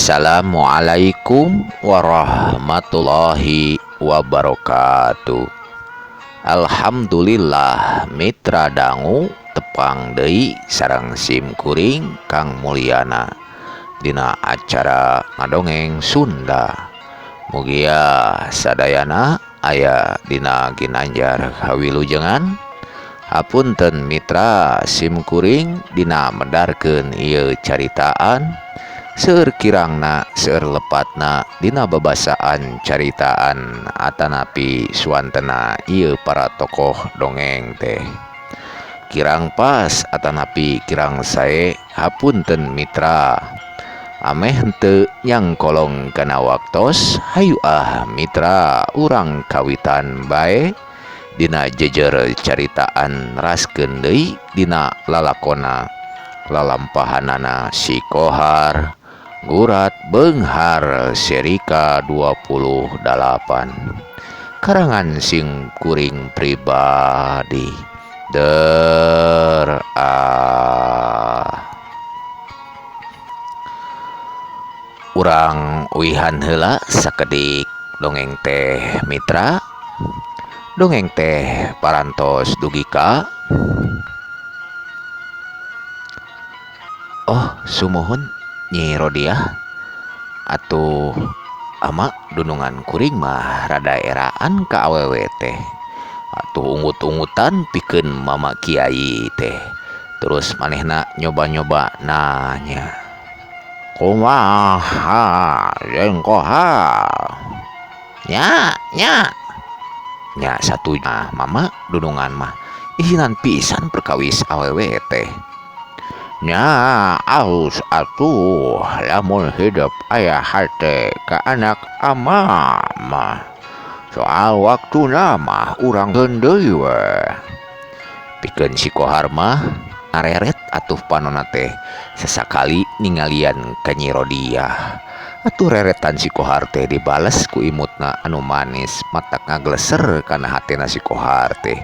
Assalamualaikum warahmatullahi wabarakatuh. Alhamdulillah mitra dangu tepang deui sareng sim kuring Kang Mulyana dina acara ngadongeng Sunda. Mugia sadayana aya dina ginanjar kawilujengan. Hapunten mitra sim kuring dina medarkeun ieu caritaan. Seueur kirangna seueur lepatna dina babasaan caritaan atanapi suantena ieu para tokoh dongeng teh. Kirang pas atanapi kirang sae hapunten mitra. Ameh henteu nyangkolong kana waktos hayu ah mitra urang kawitan bae dina jejer caritaan raskeun deui dina lalakona lalampahanana si Kohar Gurat Beunghar seri ka-28 karangan sing kuring pribadi der ah. Urang uihan heula sakedik dongeng teh mitra. Dongeng teh parantos dugi ka oh sumuhun Nyi Rodiah atuh ama dunungan kuring mah rada eraan ka awewe teh atuh ungut-ungutan pikeun mama kiai teh terus manehna nyoba-nyoba nanya kumaha jeung Kohar nya nya nya satu ah, mama dunungan mah isinan pisan perkawis awewe teh nya alus atuh lamun hidup aya hate ka anak ama mah soal waktuna mah urang deui we pikeun si Kohar mah ngareret atuh panona teh sesakali ningalian ka Nyi Rodiah atuh reretan si Kohar teh dibales ku imutna anu manis matak ngagleser kana hatena si Kohar teh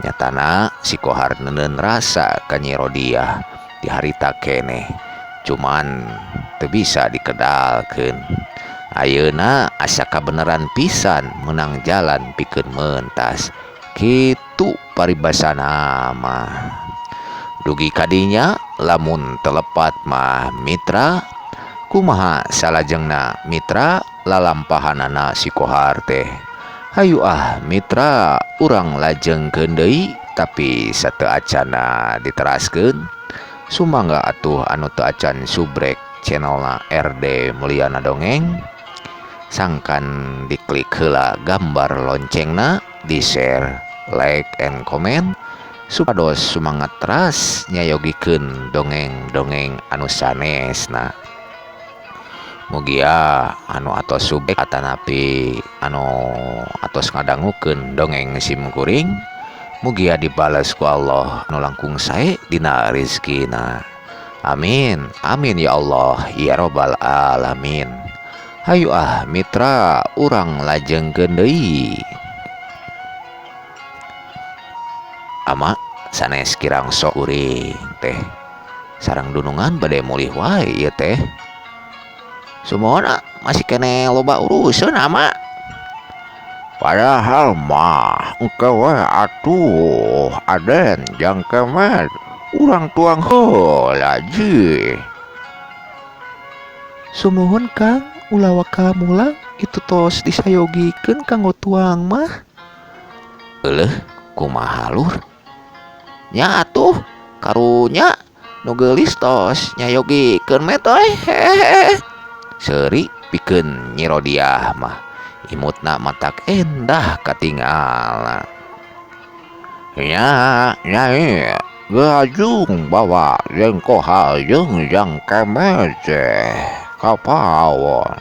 nyatana si Kohar neuneun rasa ka Nyi Rodiah diharita keneh cuman teu bisa dikedalkeun ayeuna asa kabeneran pisan meunang jalan pikeun mentas kitu paribasana mah dugi kadinya lamun telepat mah mitra kumaha salajengna mitra lalampahanana si Kohar teh hayu ah mitra urang lajengkeun deui tapi sateu acana diteraskeun sumangga atuh anu teu acan subrek channelna RD Mulyana Dongeng sangkan diklik heula gambar loncengna di share like and comment supados sumangat teras nyayogikeun dongeng-dongeng anu sanesna. Mugia anu atos subrek atanapi anu atos ngadangukeun dongeng sim kuring mugia dibales ku Allah anu langkung sae dina rezekina. Amin amin ya Allah ya robbal alamin. Hayu ah mitra urang lajengkeun deui. Ama sanes kirang sok kuring teh sareng dunungan bade mulih wae ieu teh. Sumona masih kene loba urusan ama. Padahal mah engke we atuh Aden jang kemet urang tuang heula ji. Sumuhun Kang ulah waka mulang itu tos disayogikeun kanggo tuang mah. Euleuh kumaha lur? Nya atuh karunya nu geulis tos nyayogikeun metoy hehehe. Seuri pikeun Nyi Rodiah mah imutna matak endah katingalna. Nya nyai gajung bawa jeung Kohar jeung jang kemet teh ka pawon.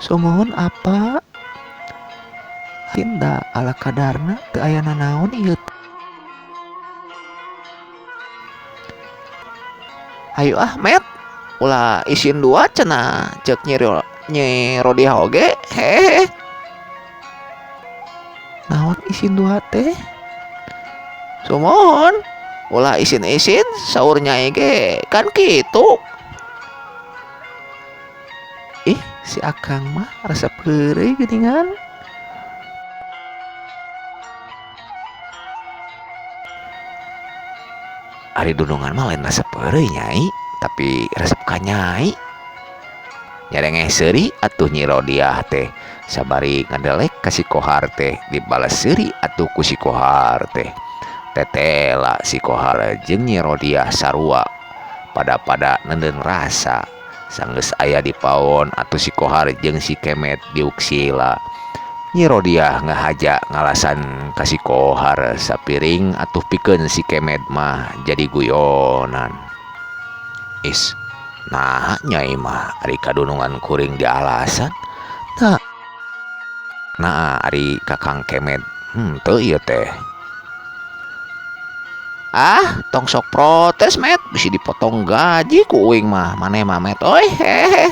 Sumuhun apa? Tinda ala kadarna teu aya nanaon ieu. Hayu ah met ulah isin dua cenah ceuk Nyi Rodiah oge hehe. Naon isin dua teh? Sumuhun ulah isin-isin saur nyai ge kan kitu. Si akang mah resep heureuy geuningan. Ari dunungan mah lain resep heureuy nyai, tapi resep ka nyai. Nyarengeh seuri atuh Nyi Rodiah teh sabari ngadelek ka si Kohar teh dibales seuri atuh ku si Kohar teh. Tetela si Kohar jeung Nyi Rodiah sarua pada-pada neundeun rasa. Sanggeus aya di pawon atuh si Kohar jeung si Kemet diuk sila. Nyi Rodiah ngahaja ngalasan ka si Kohar sapiring atuh pikeun si Kemet mah jadi guyonan. Is, nah nyai mah ari kadunungan kuring di alasan. Nah ari Kakang Kemet henteu ieu teh. Ah, tong sok protes Met, bisi dipotong gaji ku uing mah, maneh mah Met euy hehe.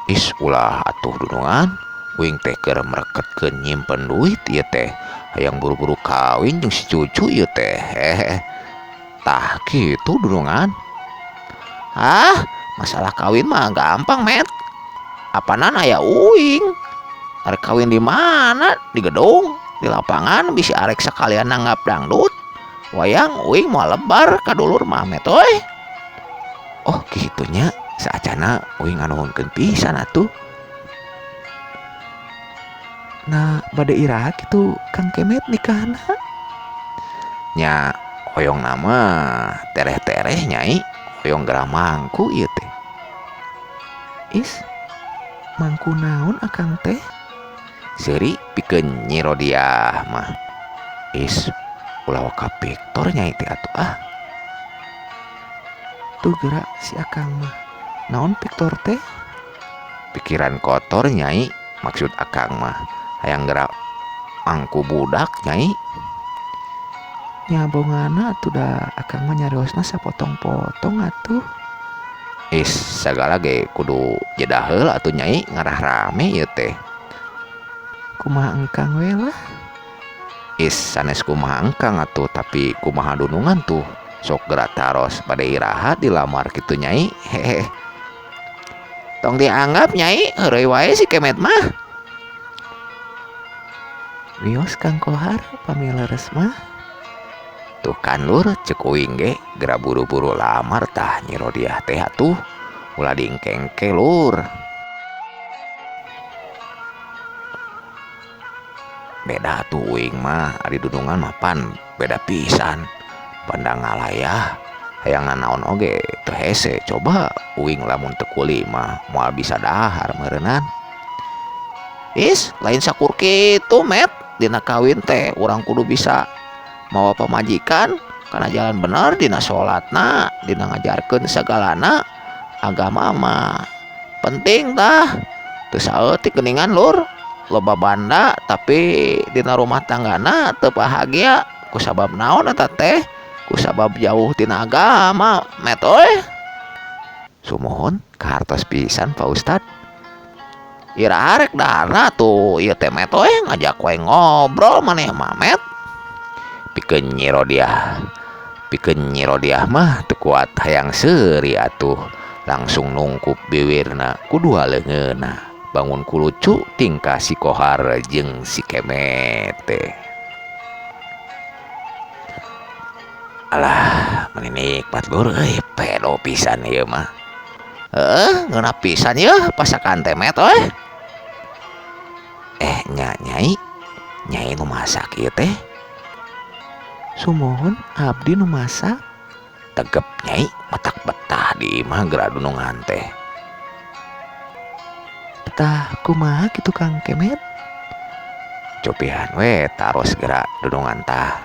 Is ulah atuh dunungan, uing teh keur mereketkeun nyimpen duit ieu teh, hayang buru-buru kawin jeung si cucu ieu teh hehe. Tah kitu dunungan. Ah, masalah kawin mah gampang Met. Apanan aya uing. Arek kawin di mana? Di gedung, di lapangan bisi arek sakalian nanggap dangdut. Wayang uing moal lebar ka dulur mah Met euy. Oh kitunya, saacana uing nganuhunkeun pisan atuh. Nah, bade iraha kitu Kang Kemet nikahna? Nya hoyong nama tereh-tereh nyai, hoyong geura mangku ieu teh. Is, mangku naon akang teh? Seuri pikeun Nyi Rodiah mah. Is, ulah waka Victor nyai teh atuh ah. Tuh gerak si akang mah. Naon Victor teh? Pikiran kotor nyai, maksud akang mah hayang gerak mangku budak nyai. Nyabongana atuh da akang mah nyariosna sapotong-potong atuh. Is, sagala ge kudu jedah heula atuh nyai ngarah rame ieu teh. Kumaha engkang we lah. Is, sanes kumaha engkang atuh tapi kumaha dunungan tuh. Sok geura taros bade iraha dilamar kitu nyai. Hehe. Tong dianggap nyai heureuy wae si Kemet mah. Wios Kang Kohar pami leres mah. Tuh kan lur ceuk uing ge geura buru-buru lamar tah Nyi Rodiah teh atuh. Ulah diengke-engke lur. Beda tuh uing mah ari dunungan mah pan beda pisan. Pandang ngalayah hayang nanaon oge teu hese coba uing lamun teu kuli mah moal bisa dahar meureunnan. Is, lain sakur kitu Met, dina kawin teh urang kudu bisa mawa pamajikan kana jalan bener dina salatna, dina ngajarkeun sagalana agama mah penting tah. Teu saeutik geuningan lur, loba banda tapi dina rumah tanggana teu bahagia kusabab naon eta teh? Kusabab jauh tina agama Met euy. Sumuhun kahartos pisan Pak Ustad. Ira arek daharna tuh ieu teh Met euy ngajak we ngobrol maneh mah Met. Pikeun Nyi Rodiah, pikeun Nyi Rodiah mah teu kuat hayang seuri atuh, langsung nungkup biwirna ku dua leungeunna. Bangun ku lucu tingkah si Kohar jeung si Kemet teh. Alah, meni nikmat lur euy, pedo pisan ieu mah. Heuh, ngeunah pisan ieu pasakan teh Met euy. Nya nyai, nyai nu masak ieu teh. Sumuhun abdi nu masak. Tegep nyai, matak betah di imah geura dunungan teh. Betah kumaha kitu Kang Kemet? Copihan we taros geura dunungan tah.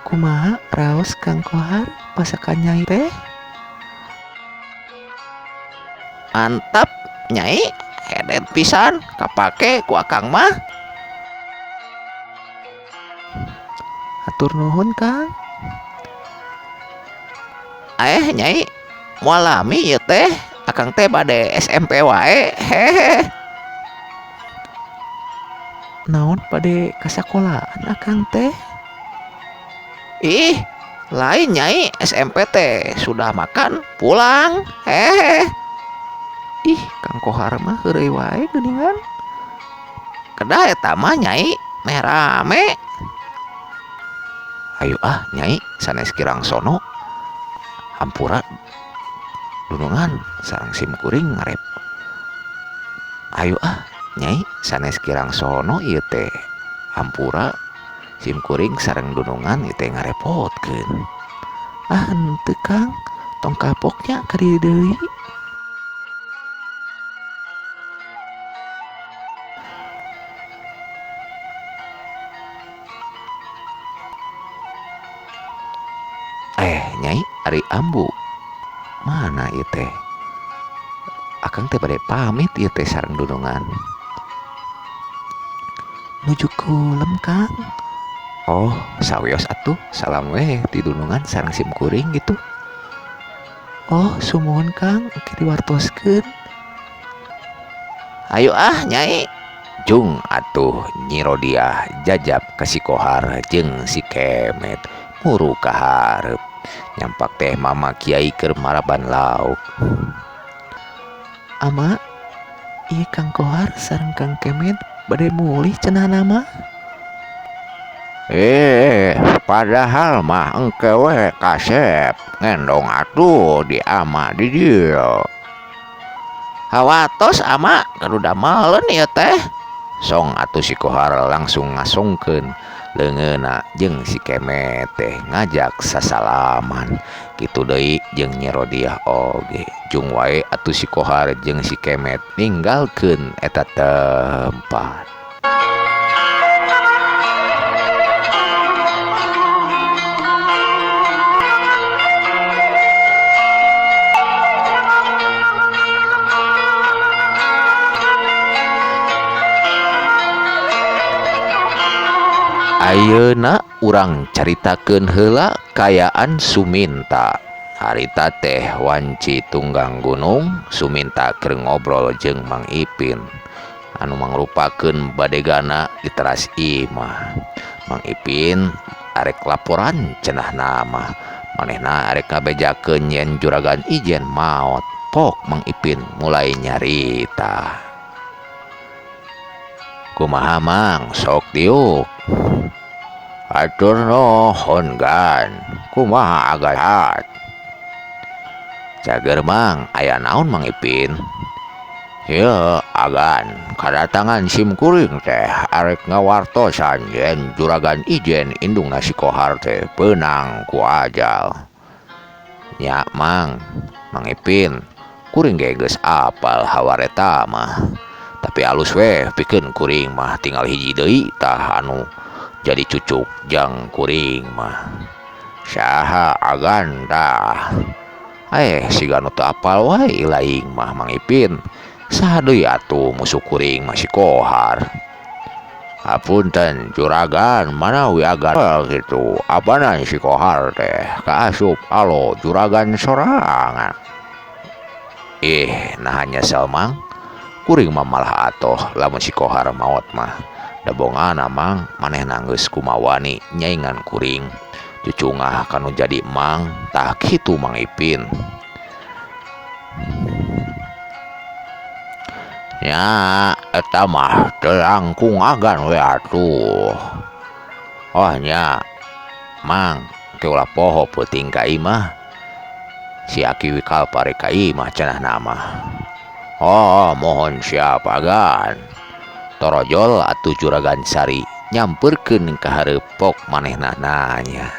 Kumaha raos Kang Kohar pasakan nyai teh? Mantap nyai, hedet pisan kapake ku akang mah. Hatur nuhun Kang. Nyai, moal lami ieu teh, akang teh bade SMP wae. Hehe. Naon bade kasakolaan akang teh? Ih, lain nyai, SMP teh sudah makan pulang. Hehe. Ih, Kang Kohar mah heureuy wae geuningan. Kedah eta mah Nyai meh rame. Ayo ah Nyai sanes kirang sono. Hampura dunungan sareng sim kuring ngarep. Ayo ah Nyai sanes kirang sono ieu teh. Hampura sim kuring sareng dunungan ieu teh ngarepotkeun. Ah henteu Kang, tong kapoknya ka dieu deui. Nyai ari ambu mana ieu teh? Akang teh bade pamit ieu teh sareng dunungan. Nuju kulem Kang. Oh, sawios atuh, salam weh ti dunungan sareng sim kuring gitu. Oh, sumuhun Kang, engke diwartoskeun. Ayo ah Nyai. Jung atuh Nyi Rodiah jajab ka si Kohar jeung si Kemet muru ka hareup. Nyampak teh mama kiai keur maraban lauk. Ama, ieu Kang Kohar sareng Kang Kemet bade mulih cenah nama. Padahal mah engke we kasep ngendong atuh di ama di dieu. Hawatos ama kudu dameleun ieu teh. Song atuh si Kohar langsung ngasongkeun leungeunna jeung si Kemet teh ngajak sasalaman. Kitu deui jeung Nyi Rodiah oge. Jung wae atuh si Kohar jeung si Kemet ninggalkeun eta tempat. Ayeuna urang caritakeun heula kayaan Suminta. Harita teh wanci tunggang gunung, Suminta keur ngobrol jeung Mang Ipin anu mangrupakeun badegana di teras imah. Mang Ipin arek laporan cenah nama, manehna arek ngabejakeun yen juragan Ijen maot. Pok Mang Ipin mulai nyarita. Kumaha Mang, sok diuk. Atur nuhun gan, kumaha agahat. Cager Mang, aya naon Mang Ipin? Ieu agan, kadatangan sim kuring teh arek ngawartosan yen juragan Ijen indungna si Kohar teh beunang ku ajal. Nya Mang, Mang Ipin, kuring ge geus apal hawareta mah. Tapi alus weh pikeun kuring mah tinggal hiji deui tah anu jadi cucuk jang kuring mah. Saha agan tah? Siga nu teu apal wae laing mah Mang Ipin. Saha deui atuh musuh kuring mah si Kohar. Hapunten juragan, manawi agan kitu apanan si Kohar teh kaasup alo juragan sorangan. Ih, naha nyesel Mang? Kuring mah malah atoh lamun si Kohar maot mah. Dabongana Mang, manehna geus kumawani nyaingan kuring. Cucungah kanu jadi Mang, tah kitu Mang Ipin. Nya eta mah teu langkung agan we atuh. Oh nya Mang, ke ulah poho peuting ka imah. Si Aki Wikal pare ka imah cenah nama. Oh, mohon siap agan. Torojol atuh juragan Sari nyamperkeun ka hareup pok manehna nanya.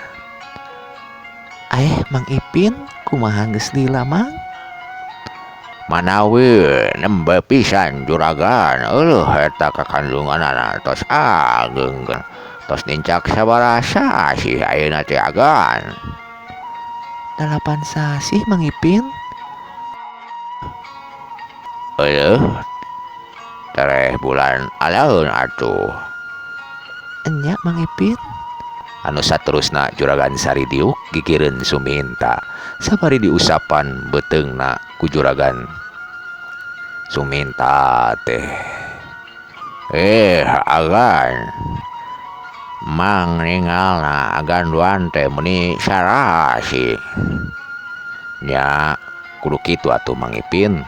Mang Ipin, kumaha geus lila Mang? Manawi nembe pisan juragan, eueuh eta kakandunganana tos ageung tos nincak sabaraha sasih ayeuna teh agan. 8 sasih Mang Ipin. Eueuh tereh bulan alaeun atuh. Enya Mang Ipin. Anu saterusna juragan Sari diuk gigireun Suminta. Sabari diusapan beuteungna ku juragan Suminta teh. Agan Mang ningalna agan duan teh meuni sarasi. Nya kudu kitu atuh Mang Ipin.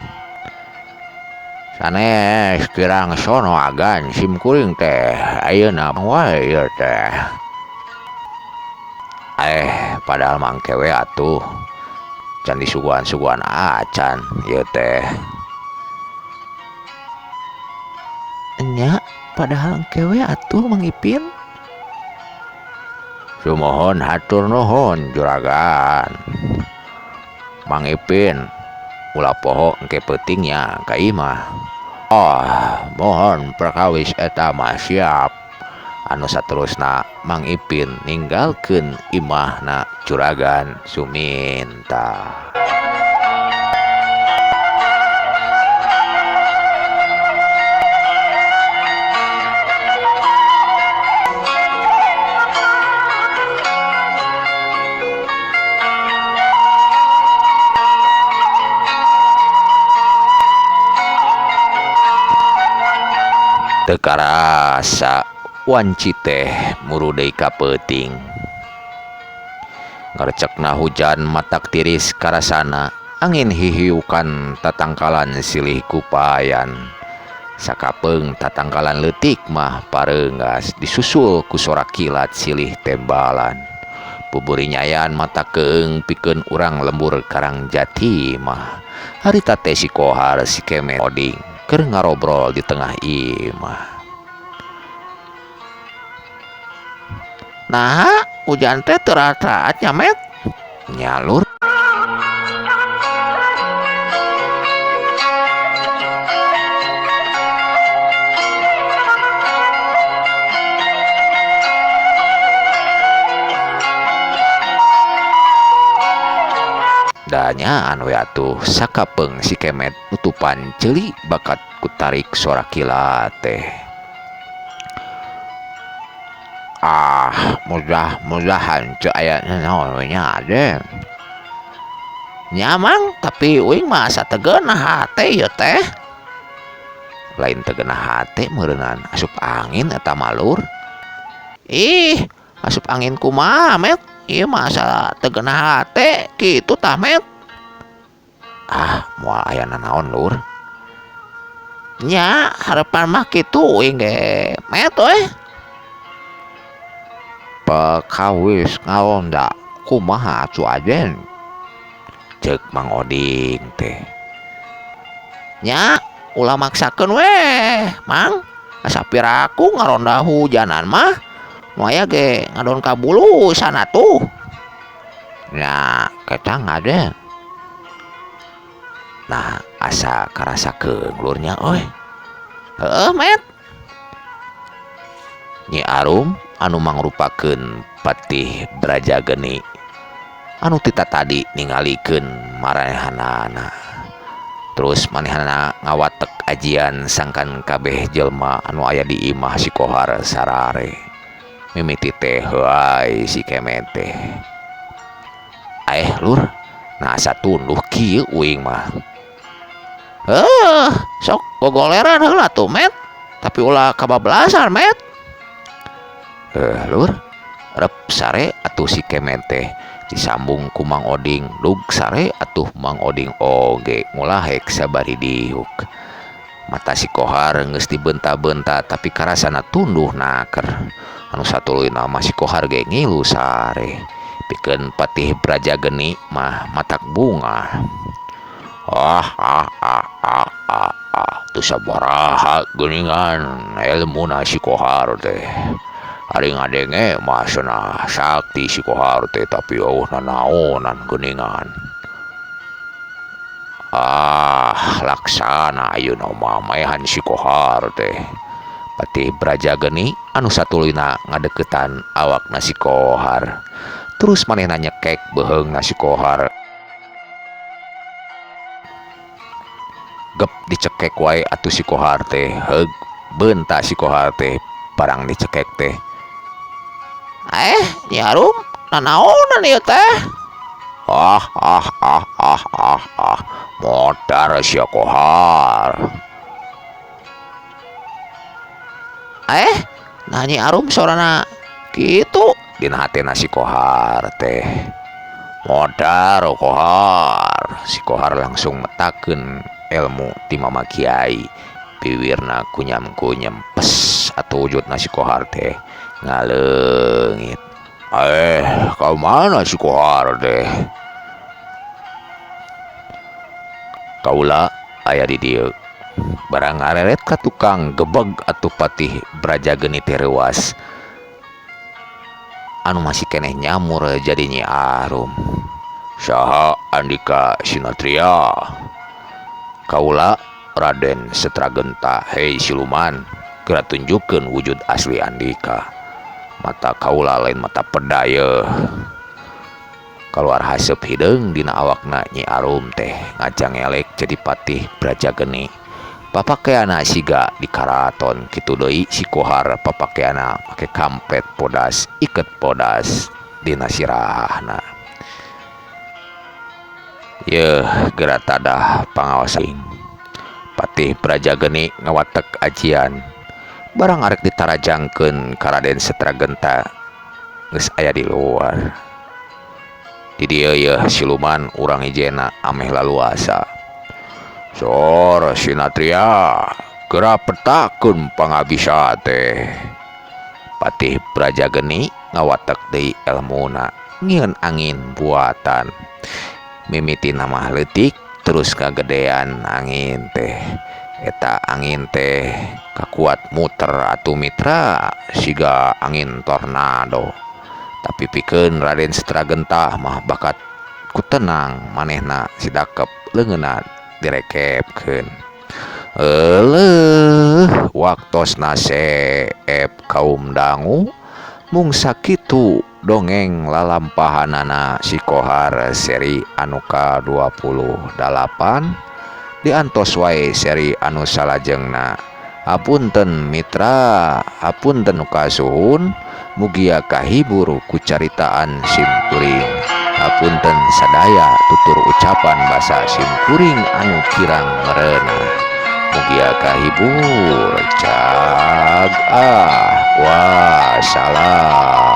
Sanes kirang sono agan sim kuring teh ayeuna wae ieu teh. Padahal mangke we atuh can disuguhan-suguhan acan ieu teh. Nya padahal engke we atuh Mang Ipin. Sumohon hatur nuhun juragan. Mang Ipin ulah poho engke peutingnya ka imah. Oh, mohon perkawis eta mah siap. Anu saterusna Mang Ipin ninggalkeun imahna juragan Suminta. Teu karasa wanci teh muru deui ka peuting. Ngercekna hujan matak tiris karasana, angin hihiukan tatangkalan silih kupayan. Sakapeung tatangkalan leutik mah pareunggas disusul ku sora kilat silih tembalan. Buburi nyayan mata keung pikeun urang lembur Karang Jati mah. Harita teh si Kohar si Kemet Oding keur ngarobrol di tengah imah. Nah, hujan teh teu rata nya Met. Nyalur. Danyaan we atuh sakapeung si Kemet nutupan ceuli bakat kutarik sora kilat teh. Ah, mudah-mudahan teu aya naon we nya de. Nya Mang, tapi uing mah asa teu geunah hate ieu teh. Lain teu geunah hate meureunnan asup angin eta malur. Ih, asup angin kumaha Met? Ieu mah asa teu geunah hate kitu tah Met. Ah, moal aya nanaon lur. Nya harepan mah kitu uing ge Met euy. Pekawis ngaronda kumaha atuh ajen? Ceuk Mang Oding teh. Nya ulah maksakeun weh, Mang. Asa piraku ngaronda hujanan mah. Nu aya ge ngadon ka bulusan atuh. Nya ketang aden. Nah, asa karasakeun lurnya euy. Heueuh, Met. Nyi Arum anu mangrupakeun Patih Brajageni anu tita tadi ningalikeun maranehanana. Terus manehna ngawatek ajian sangkan kabeh jelema anu aya di imah si Kohar sarare. Mimiti teh heuay si Kemet teh. Lur, nah asa tunduh kieu uing mah. Heuh, sok gogoleran heula tuh Met. Tapi ulah kabablasan Met. Lur, rep sare atuh si Kemet teh disambung ku Mang Oding, dug sare atuh Mang Oding oge ngulahek sabari diuk. Mata si Kohar geus dibenta-benta tapi karasana tunduh naker. Anu satuluyna mah si Kohar ge ngilu sare. Pikeun Patih Brajageni mah matak bunga. Ah ah ah ah ah ah, teu sabaraha geuningan elmuna si Kohar teh. Ari ngadenge mah cenah sakti si Kohar teh tapi eueuh nanaonan geuningan. Ah, laksana ayeuna mah maehan si Kohar teh. Patih Brajageni anu satuluyna ngadeukeutan awakna si Kohar. Terus manehna nyekek beuheungna si Kohar. Gep dicekek wae atuh si Kohar teh, heug beunta si Kohar teh barang dicekek teh. Nyi Arum, nanaonan ieu teh? Ah ah ah ah ah ah, modar sia Kohar. Nah Nyi Arum sorana kitu dina hatena si Kohar teh. Modar Kohar, si Kohar langsung metakeun elmu ti Mama Kiai. Piwirna kunyam-kunyam pes atuh wujudna si Kohar teh ngaleungit. Ka mana si Kohar teh? Kaula aya di dieu. Barang ngareret ka tukang gebeg atuh Patih Brajageni teh reuas. Anu masih keneh nyamur jadi Nyi Arum. Saha Andika Sinatria? Kaula Raden Setragenta. Hei siluman, geura tunjukkeun wujud asli Andika. Mata kaula lain mata pedaya. Kaluar haseup hideung dina awakna Nyi Arum teh ngajangelek jadi Patih Brajageni. Papakeana siga di karaton kitu deui si Kohar papakeana make kampret podas iket podas dina sirahna. Yeuh geura tadah pangaos aing. Patih Brajageni ngawatek ajian. Barang arek ditarajangkeun ka Raden Setragenta geus aya di luar. Di dieu yeuh siluman urang hijena ameh laluasa. Sor Sinatria, geura petakeun pangabisa teh. Patih Brajageni ngawatek deui elmuna ngieun angin buatan. Mimiti mah leutik terus kagedean angin teh. Eta angin teh kakuat muter atuh mitra siga angin tornado. Tapi pikeun Raden Setragenta mah bakat ku tenang manehna sidakep leungeunna direkepkeun. Euleuh waktosna seep kaum dangu mung sakitu dongeng lalampahanana si Kohar seri anu ka-28 diantos wae seri anu salajengna. Hapunten mitra, hapunten nu kasuhun, mugia kahibur ku caritaan simkuring. Hapunten sadaya tutur ucapan basa simkuring anu kirang merenah. Mugia kahibur, cag ah, wassalam.